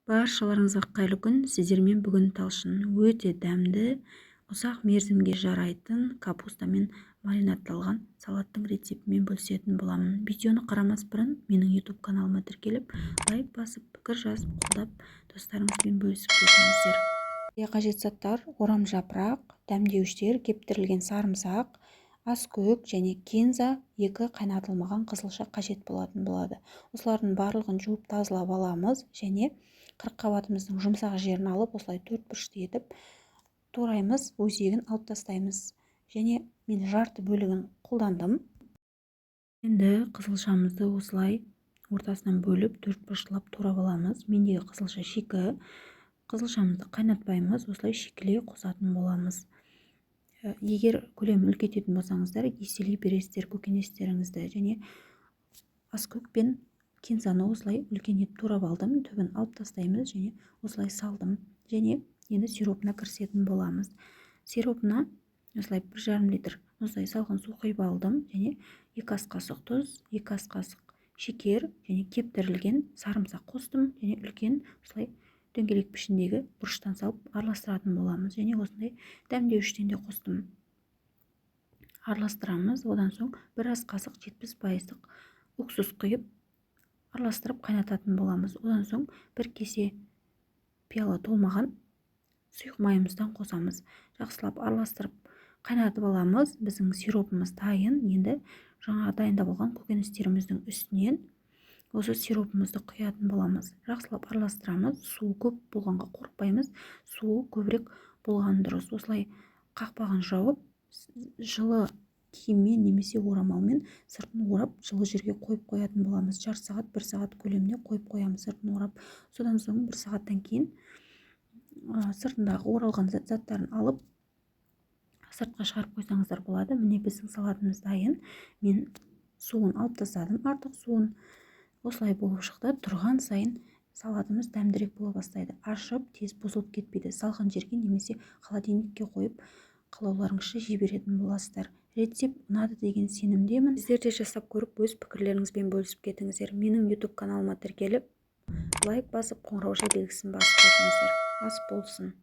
Баршаларыңызға қайырлы күн! Сіздермен бүгін Талшын өте дәмді, ұзақ мерзімге жарайтын капустамен маринадталған салаттың рецептімен бөлісетін боламын. Видеоны қарамас бұрын менің YouTube каналыма тіркеліп, лайк басып, пікір жазып, қолдап, достарыңызбен бөлісіп кетіңіздер. Қажет заттар: орам жапырақ, дәмдеуіштер, кептірілген сарымсақ, аскөк және кинза, екі қайнатылмаған қызылша қажет болатын болады. Осылардың барлығын жуып, тазалап аламыз және қырыққабатымыздың жұмсақ жерін алып, осылай төрт бұрышты етіп тураймыз, өзегін алып тастаймыз және мен жарты бөлігін қолдандым. Енді қызылшамызды осылай ортасынан бөліп, төрт бұрыштылап турап аламыз. Мендегі қызылша шикі. Қызылшамызды қайнатпаймыз, осылай шикілей қосатын боламыз. Егер көлемін үлкейтетін болсаңыздар, еселей бересіздер көкөністеріңізді. Және аскөк пен кинзаны осылай үлкен етіп турап алдым, түбін алып тастаймыз және осылай салдым. Және енді сиропына кірісетін боламыз. Сиропына осылай 1,5 литр осылай салқын су құйып алдым және 2 ас қасық тұз, 2 ас қасық шекер және кептірілген сарымсақ қостым. Және үлкен осылай дөңгелек пішіндегі бұрыштан салып араластыратын боламыз. Және осындай дәмдеуіштен де қостым, араластырамыз. Одан соң 1 ас қасық 70 пайыздық уксус құйып, араластырып қайнататын боламыз. Одан соң бір кесе пиала толмаған сұйық майымыздан қосамыз, жақсылап араластырып, қайнатып аламыз. Біздің сиропымыз дайын. Енді жаңа дайындап алған көкөністеріміздің үстінен осы сиропымызды құятын боламыз, жақсылап араластырамыз. Суы көп болғанға қорықпаймыз, суы көбірек болғаны дұрыс. Осылай қақпағын жауып, жылы киіммен немесе орамалмен сыртын орап, жылы жерге қойып қоятын боламыз. Жарты сағат, бір сағат көлемінде қойып қоямыз сыртын орап. Содан соң бір сағаттан кейін сыртындағы оралған заттарын алып, сыртқа шығарып қойсаңыздар болады. Міне, біздің салатымыз дайын. Мен суын алып тастадым, артық суын. Осылай болып шықты. Тұрған сайын салатымыз дәмдірек бола бастайды, ашып, тез бұзылып кетпейді. Салқын жерге немесе холодильникке қойып, қалауларыңызша жей беретін боласыздар. Рецепт ұнады деген сенімдемін. Сіздер де жасап көріп, өз пікірлеріңізбен бөлісіп кетіңіздер. Менің YouTube каналыма тіркеліп, лайк басып, қоңырауша белгісін басып кетіңіздер. Ас болсын!